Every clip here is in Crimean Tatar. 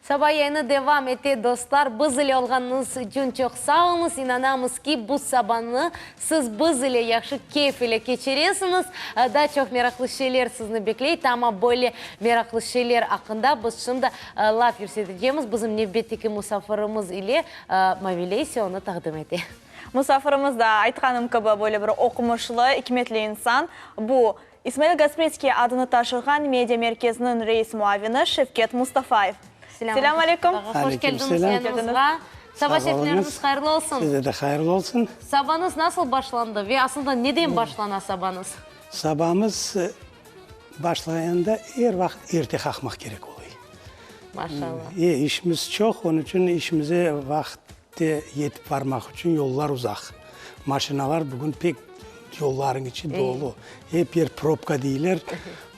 Saba yayını devam ete, dostlar. Biz ile olğanıñız içün çoq sağ oluñız. İnanamız ki, bu sabanı siz biz ile yahşı keyf ile keçiresiñiz. Daa çoq meraqlı şeyler sizni bekley. Tamam böyle meraqlı şeyler aqqında biz şimdi laf yürsetecemiz bizim nevbetteki musafirimiz ile. Mavile ise onı taqdim ete. Musafirimiz da, aytqanım kibi, böyle bir oqumışlı, ikmetli insan. Bu, İsmail Gasprinskiy adını taşığan media merkeziniñ reis muavini Şevket Mustafayev. Selâm aleyküm. Hoş keldiñiz yanımızğa. Saba şerifleriñiz hayırlı olsun. Size de hayırlı olsun. Sabañız nasıl başlandı ve aslında neden başlana sabañız? Sabamız başlayanda er vaqıt erte qalqmaq kerek oluy. Maşallah. E, işimiz çoq, onıñ içün işimize vaqıt Te yetip barmaq içün yollar uzaq. Maşinalar bugün pek yollarıñ içi dolu. Ep yer probka deyler.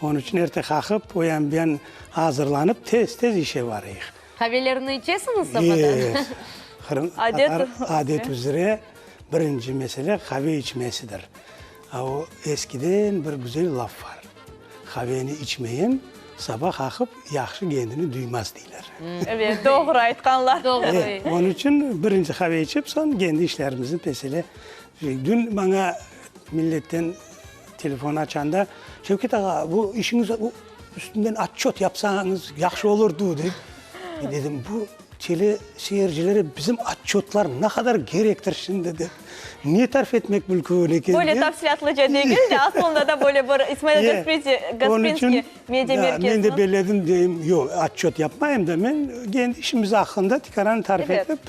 Onıñ içün erte qaqıp, o yan bu yan azırlanıp, tez-tez işe barayıq. Qavelerni içesiñiz sabadan? E, qırımtatar adet üzre birinci mesele qave içmesidir. A o eskiden bir güzel laf bar. Qaveni içmeyen saba qaqıp yahşı kendini duymaz deyler. Evet, doğru aytqanlar. Doğru. Onıñ içün birinci qave içip, soñ kendi işlerimizni mesele. Dün maña milletten telefon açanda, Şevket ağa, bu işiñiz üstünden otçöt yapsañız yahşı olurdı, dey. Dedim, bu tele seyircilere bizim otçötlar ne qadar kerektir şimdi, dep. Ne tarif etmek mümkün eken? Böyle tafsilâtlıca degil de, aslında da böyle bir İsmail Gasprinskiy media merkeziniñ. Men de belledim, deyim, yoq, otçöt yapmayım da, men kendi işimiz aqqında tikaran tarif etip,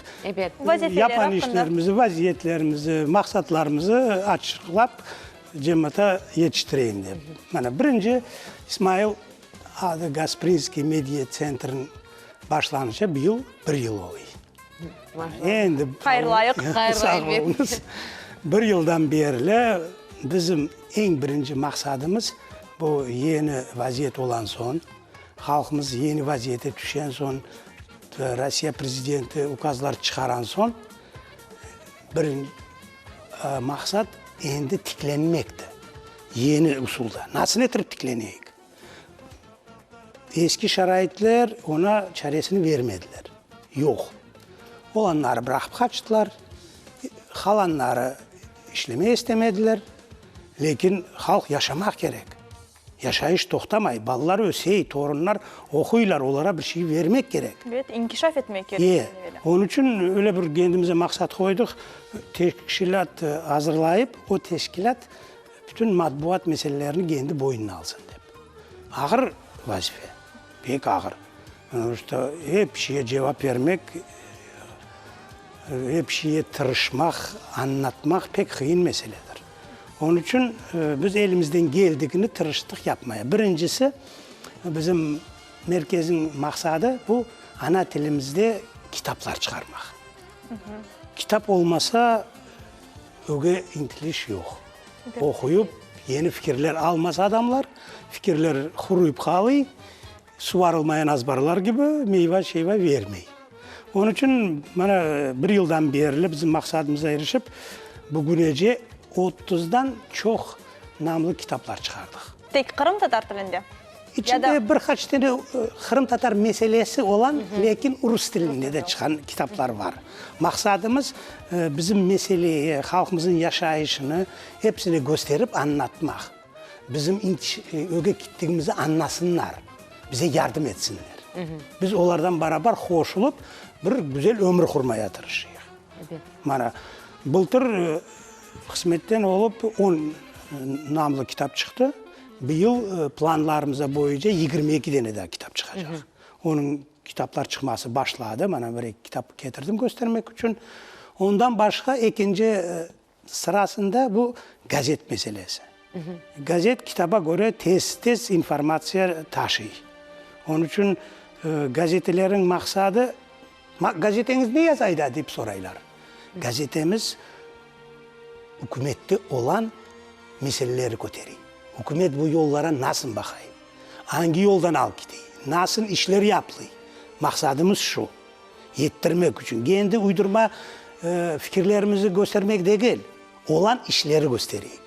yapan işlerimizi, vaziyetlerimizi, maqsatlarımızı açıqlap, cemaata yetiştireyim dep. Mana, birinci İsmail adı Gasprinskiy media tsentriniñ başlanışı bıyıl bir yıl oluy. Endi Hayırlayıq. Sağ oluñız. Bir yıldan berli bizim eñ birinci maqsadımız bu yeni vaziyet olan soñ, halqımız yeni vaziyete tüşen soñ, Rossiya prezidenti ukazlar çıqaran soñ, bir maqsat endi tiklenmekti, yeni usulda. Nasıl etip tikleneyik? Eski şaraitler oña çaresini bermediler. Yoq. Olanları bıraqıp qaçtılar, qalanları işlemey istemediler. Lâkin halq yaşamaq kerek. Yaşayış toqtamay, balalar ösey, torunlar oquylar, olara bir şey bermek kerek. Ebet, inkişaf etmek kerek. E, onıñ içün öyle bir kendimize maqsat qoydıq, teşkilât azırlayıp, o teşkilât Bütün matbuat meselelerini kendi boynuna alsın dep. Ağır vazife, pek ağır. Потому что ep şeye cevap bermek, ep şeye tırışmaq, añlatmaq pek qıyın meseledir. Onıñ içün biz elimizden keldigini tırıştıq yapmaya. Birincisi, bizim merkezniñ maqsadı bu, ana tilimizde kitaplar çıqarmaq. Kitap olmasa, Öge intiliş yoq. Oquyıp, yeni fikirler almasa adamlar, fikirler quruyıp qalıy, suvarılmayan azbarlar kibi meyva-şeyva vermey. Onıñ içün mana bir yıldan berli bizim maqsadımıza irişip, bugünece otuzdan çoq namlı kitaplar çıqardıq. Tek qırımtatar tilinde? İçinde bir qaç tane qırımtatar meselesi olan, lâkin rus tilinde de çıqqan kitaplar bar. Maqsadımız, bizim meseleyi, halqımıznıñ yaşayışını episine kösterip añlatmaq. Bizim öge kettigimizi añlasınlar, bize yardım etsinler. Biz olardan barabar qoşulıp, bir güzel ömür qurmaya tırışıyıq. Mana, bıltır qısmetten olıp on namlı kitap çıqtı. Bıyıl planlarımıza boyunca 22 dene daa kitap çıqacaq. Onıñ kitaplar çıqması başladı. Mana bir-eki kitap ketirdim köstermek içün. Ondan başqa ekinci sırasında bu gazet meselesi. Gazet kitaba köre tez-tez informatsiya taşıy. Onıñ içün gazeteleriñ maqsadı, Gazeteñiz ne yazay da? dep soraylar. Gazetemiz ükümette olan meseleleri köterey. Ükümet bu yollara nasıl baqay? Angi yoldan alıp ketey? Nasıl işler yaplıy? Maqsadımız şu, yettirmek içün. Kendi uydurma fikirlerimizi köstermek degil, olan işleri köstereyik.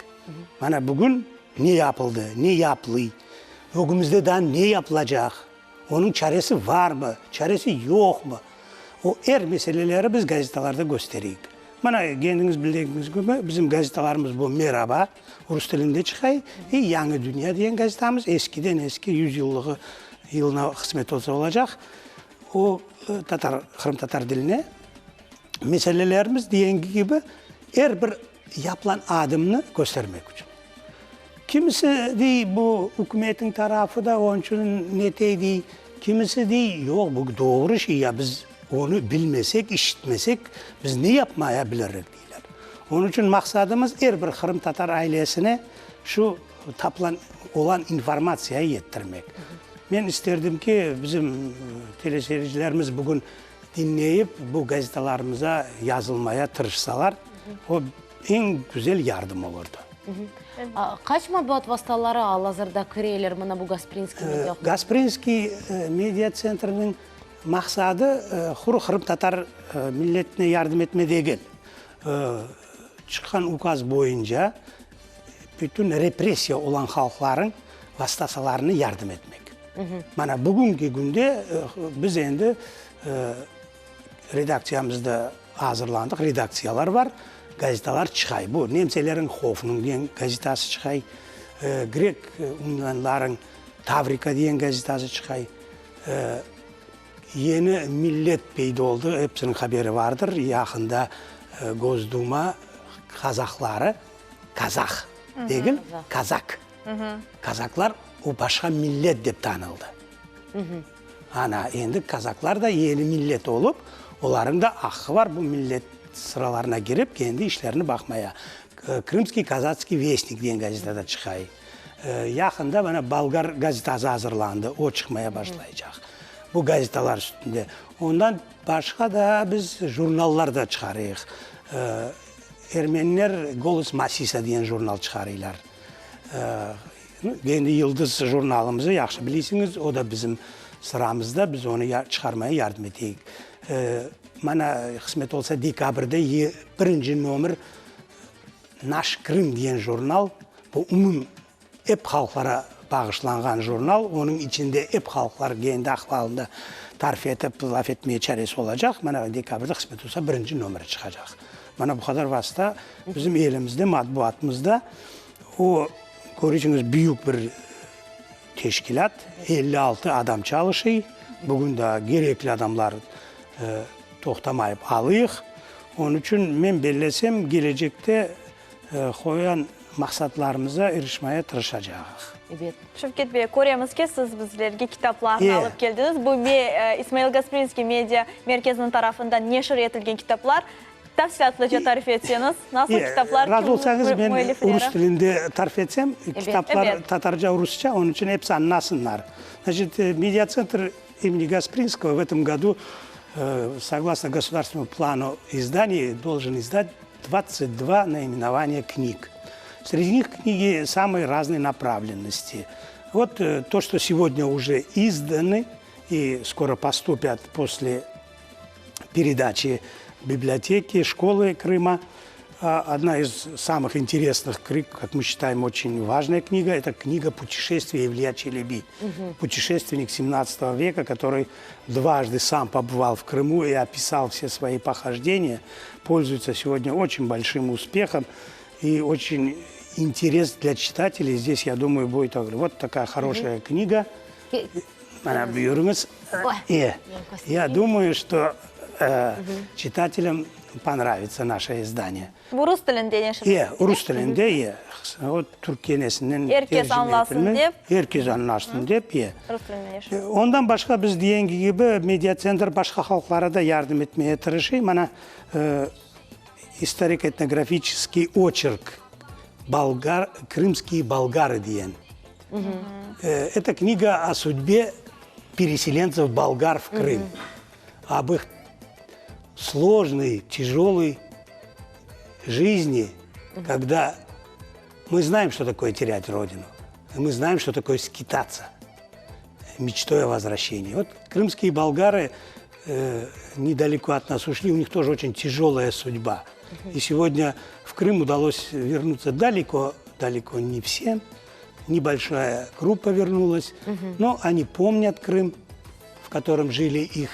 Mana bugün ne yapıldı, ne yaplıy, ögümizde daa ne yapılacaq? Onıñ çaresi varmı, çaresi yoqmı? O er meseleleri biz gazetalarda köstereyik. Mana, kendiñiz bildigiñiz kibi, bizim gazetalarımız bu Meraba, rus tilinde çıqay, i Yañı dünya degen gazetamız, eskiden eski, yüz yıllığı yılına qısmet olsa olacaq, o tatar, qırımtatar diline meselelerimiz degengi kibi, er bir yapılan adımnı köstermek içün. Kimisi dey, bu ükümetniñ tarafı da, onıñ içün netey dey, kimisi dey, yoq, bu doğru şey, ya biz onı bilmesek, işitmesek, biz ne yapmaya bilirik, deyler. Onıñ içün maqsadımız er bir qırımtatar ailesine şu tapılan, olan informatsiyayı yettirmek. Men isterdim ki, bizim teleseyircilerimiz bugün diñleyip, bu gazetalarımıza yazılmaya tırışsalar, o eñ güzel yardım olurdı. Qaç matbuat vastaları al-azırda kireler mına bu Gasprinskiy media? Gasprinskiy media tsentriniñ maqsadı quru qırımtatar milletine yardım etme degil. Çıqqan ukaz boyunca bütün repressiya olan halqlarıñ vastasalarına yardım etmek. Mana bugünki künde biz endi Redaktsiyamızda azırlandıq, redaktsiyalar bar, gazetalar çıqay. Bu nemseleriñ Hofnung degen gazetası çıqay, grek ünvanlarıñ Tavrika degen gazetası çıqay. Yeni millet peyda oldı, episiniñ haberi vardır, yaqında Gosduma kazahları, kazah degil, kazak, kazaklar o başqa millet dep tanıldı. Ana, endi kazaklar da yeni millet olıp, olarıñ da aqqı bar bu millet sıralarına kirip, kendi işlerini baqmaya. Krımskiy kazatskiy vestnik degen gazeta da çıqay. Yaqında mana Bolgar gazetası azırlandı, o çıqmaya başlaycaq. Bu gazetalar üstünde. Ondan başqa da biz jurnallar da çıqarıyıq. Ermeniler Golos Masisa degen jurnal çıqarıylar. Endi Yıldız jurnalımızı yahşı bilisiñiz, o da bizim sıramızda, biz onı çıqarmaya yardım eteyik. Mana, qısmet olsa, dekabrde birinci nomer Naş Krım diyen jurnal, bu umum ep halqlara bağışlanğan jurnal, onıñ içinde ep halqlar kendi ahvalını tarif etip, laf etmeye çaresi olacaq. Mana, dekabrde, qısmet olsa, birinci nomeri çıqacaq. Mana bu qadar vasta bizim elimizde, matbuatımızda. O, körüsiñiz, büyük bir teşkilât, 56 adam çalışıy, bugün daa kerekli adamlar toqtamayıp alıyıq. Onıñ içün, men bellesem, kelecekte qoyğan maqsatlarımıza irişmeye tırışacağıq. Ebet. Şevket bey, köremiz ki, siz bizlerge kitaplarnı alıp keldiñiz. Bu İsmail Gasprinskiy media merkeziniñ tarafından neşir etilgen kitaplar. Tafsilâtlıca tarif etseñiz, nasıl kitaplar, Razı kimniñ olsañız, men müellifleri? rus tilinde tarif etsem, kitaplar tatarca, rusça, onıñ içün episi añlasınlar. Значит, Медиацентр имени Гаспринского в этом году, согласно государственному плану изданий, должен издать 22 наименования книг. Среди них книги самой разной направленности. Вот то, что сегодня уже изданы и скоро поступят после передачи библиотеки, школы Крыма. Одна из самых интересных книг, как мы считаем, очень важная книга, это книга «Путешествие Евлия Челеби». Угу. Путешественник 17 века, который дважды сам побывал в Крыму и описал все свои похождения, пользуется сегодня очень большим успехом и очень интерес для читателей здесь, я думаю, будет. Вот такая хорошая угу. книга. Mana buyurıñız. E, ya думаю, что читателям понравится наше издание. Bu rus tilinde neşir E, rus tilinde, e. O türkçenesinden Er kes añlasın dep. Er kes añlasın dep, e. Rus tilinde neşir. Ondan başqa biz degenki kibi, mediatsentr başqa halqlara da yardım etmeye tırışıy. Mana istorik-etnografiçeskiy oçerk Bolgar, Krımskiye bolgarı diyen. Это книга о судьбе переселенцев болгар в Крым, об их сложной, тяжелой жизни, когда мы знаем, что такое терять родину, и мы знаем, что такое скитаться, мечтой о возвращении. Вот крымские болгары э, недалеко от нас ушли, у них тоже очень тяжелая судьба. И сегодня в Крым удалось вернуться далеко, далеко не всем. Небольшая группа вернулась, но они помнят Крым. котором жили их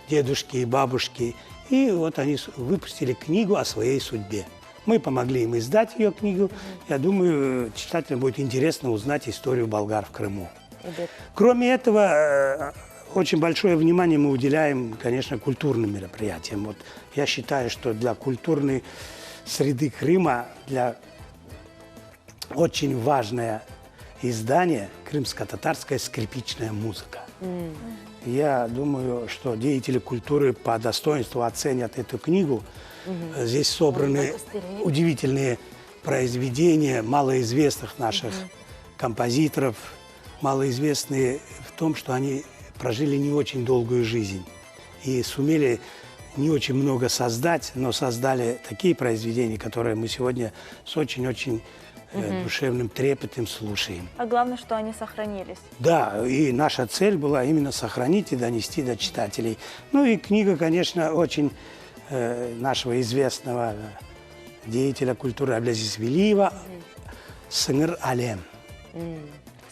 дедушки и бабушки. И вот они выпустили книгу о своей судьбе. Мы помогли им издать ее книгу. Я думаю, читателям будет интересно узнать историю болгар в Крыму. Кроме этого, э, очень большое внимание мы уделяем, конечно, культурным мероприятиям. Вот я считаю, что для культурной среды Крыма, для очень важное издание «Крымско-татарская скрипичная музыка». Я думаю, что деятели культуры по достоинству оценят эту книгу. Здесь собраны удивительные произведения малоизвестных наших композиторов, малоизвестные в том, что они прожили не очень долгую жизнь и сумели не очень много создать, но создали такие произведения, которые мы сегодня с очень-очень э, душевным трепетом слушаем. А главное, что они сохранились. Да, и наша цель была именно сохранить и донести до читателей. Ну и книга, конечно, очень э, нашего известного деятеля культуры Аблязиз Велиева «Sıñır alem».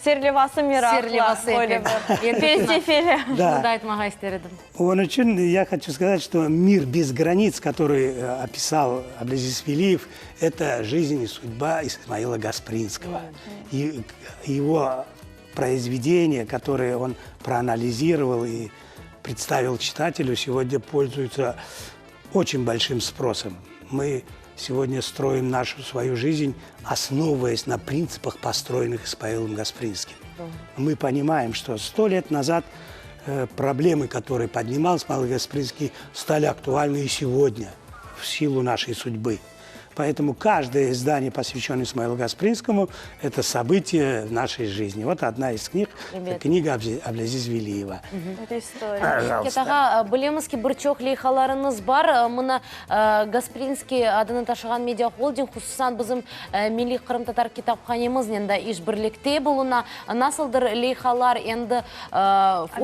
Serlevası meraqlı. Serlevası Böyle epey. bir felsefeli. Да. Şunı da aytmağa ister edim. Onıñ içün я хочу сказать, что мир без границ, который э, описал Аблязиз Велиев, это жизнь и судьба Исмаила Гаспринского. И его произведения, которые он проанализировал и представил читателю, сегодня пользуются очень большим спросом. Мы сегодня строим нашу свою жизнь, основываясь на принципах, построенных Исмаилом Гаспринским. Мы понимаем, что сто лет назад э, проблемы, которые поднимал Исмаил Гаспринский, стали актуальны и сегодня в силу нашей судьбы. Поэтому каждое издание, посвященное Исмаилу Гаспринскому, это событие в нашей жизни. Вот одна из книг, это книга Аблязиз Велиева. Это история. Пожалуйста. Şevket ağa, bilemiz ki, bir çoq leyhalarıñız bar. Mına Gasprinskiy adını taşığan mediaholding, hususan bizim Milliy qırımtatar kitaphanemiznen de iş birlikte buluna. Nasıldır leyhalar endi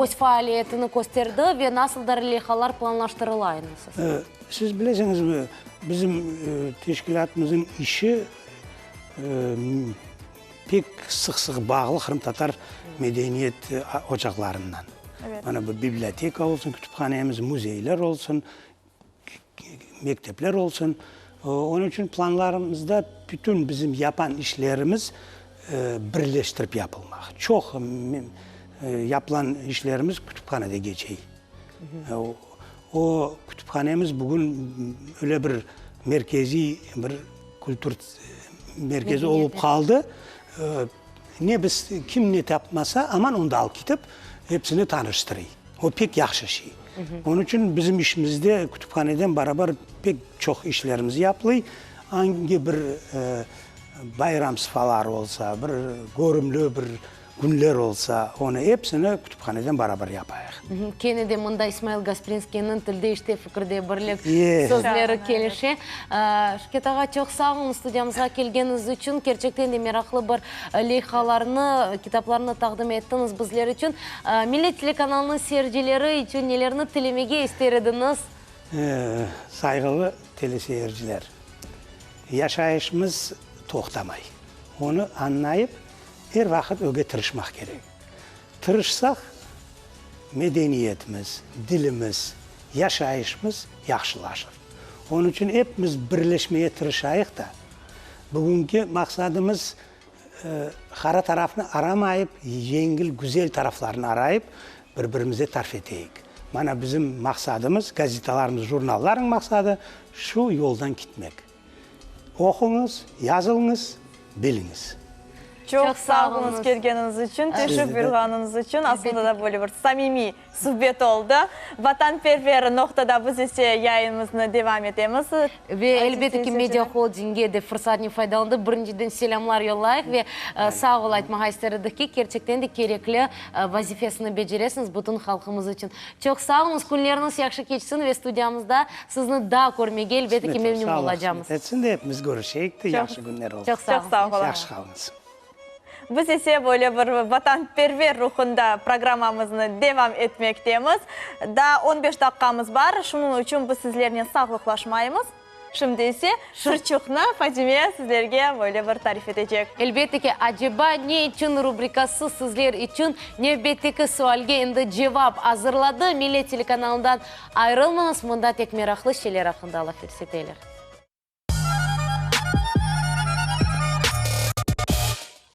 öz faaliyetini kösterdi ve nasıldır leyhalar planlaştırıla endi siz? Siz bilesiñizmi, bizim teşkilâtımıznıñ işi pek sıq-sıq bağlı qırımtatar medeniyet ocaqlarından. Mana bu biblioteka olsun, kütüphanemiz, müzeyler olsun, mektepler olsun. Onıñ içün planlarımızda bütün bizim yapan işlerimiz birleştirip yapılmaq. Çoq yapılan işlerimiz kütüphanede keçey. O kütüphanemiz bugün öyle bir merkeziy bir kültür merkezi olıp qaldı. Ne biz, kim ne tapmasa, aman onda alıp ketip, hepsine tanıştırıy. O pek yahşı şey. Onıñ içün bizim işimizde kütüphaneden barabar pek çoq işlerimiz yapılıy. Angi bir bayram sıfaları olsa, bir körümli bir Künler olsa, onı epsini kütüphaneden barabar yapayıq. Kene de mında İsmail Gasprinskiyniñ Tilde işte, fikirde birlik sözleri kelişe. Şevket ağa, çoq sağ oluñ studiyamızğa kelgeniñiz içün. Kerçekten de meraqlı bir leyhalarnı, kitaplarnı taqdim ettiñiz bizler içün. Millet telekanalınıñ seyircileri içün nelerni tilemege ister ediñiz? Sayğılı teleseyirciler, yaşayışımız toqtamay. Onı añlayıp, Er vaqıt öge tırışmaq kerek. Tırışsaq, medeniyetimiz, dilimiz, yaşayışımız yahşılaşır. Onıñ içün epimiz birleşmeye tırışayıq da, bugünki maqsadımız, qara tarafnı aramayıp, yengil, güzel taraflarını arayıp, bir-birimize tarif eteyik. Mana bizim maqsadımız, gazetalarımız, jurnallarnıñ maqsadı, şu yoldan kitmek. Oquñız, yazıñız, biliñiz. Çoq sağ oluñız kelgeniñiz içün, teşrif buyurğanıñız içün. Aslında da böyle bir samimiy subet oldı. Vatanperver noqtada biz ise yayınımıznı devam etemiz. Ve elbette ki, Media Holdingge de fırsatnen faydalanıp, birinciden selâmlar yollayıq ve sağ ol aytmağa ister edik ki, kerçekten de kerekli vazifesini beceresiñiz bütün halqımız içün. Çoq sağ oluñız, künleriñiz yahşı keçsin ve studiyamızda sizni daa körmege elbette ki memnün olacamız. Qısmet etsin de epimiz körüşeyik de yahşı künler olsun. Çoq sağ oluñız. Yahşı qalıñız. Biz ise böyle bir vatanperver ruhunda programmamıznı devam etmektemiz. Daa on beş daqqamız bar, şunıñ içün biz sizlernen sağlıqlaşmaymız. Şimdi ise Sırçıqnı Fatime sizlerge böyle bir tarif etecek. Elbette ki, Aceba ne içün rubrikası sizler içün nevbetteki sualge endi cevap azırladı. Millet telekanalından ayrılmañız, mında tek meraqlı şeyler aqqında laf yürseteler.